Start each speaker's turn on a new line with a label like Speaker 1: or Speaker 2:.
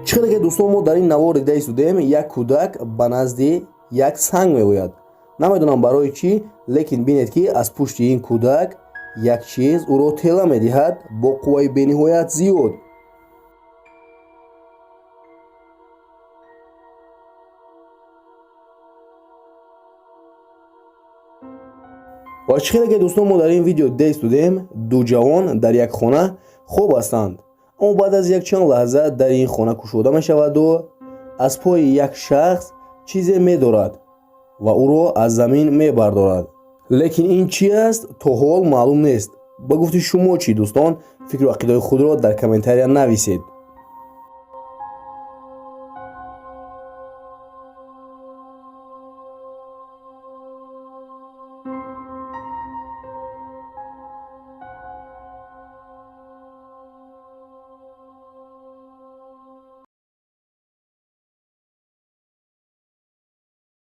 Speaker 1: Чӣ хеле ки, дӯстон, мо дар ин навор дида истодем, як кӯдак ба назди як санг меояд. Намедонам барои чӣ, лекин бинед, ки аз пушти ин кӯдак як чиз ӯро тела медиҳад бо қувваи бениҳоят зиёд. Ва чӣ хеле ки, дӯстон, мо дар ин видео дида истодем, ду ҷавон дар як хона хоб ҳастанд, аммо баъд аз якчанд лаҳза дари ин хона кушода мешаваду аз пои як шахс чизе медорад ва ӯро аз замин мебардорад. Лекин ин чӣ аст, то ҳол маълум нест. Ба гуфти шумо чӣ, дӯстон? Фикру ақидаҳои худро дар комментария нависед.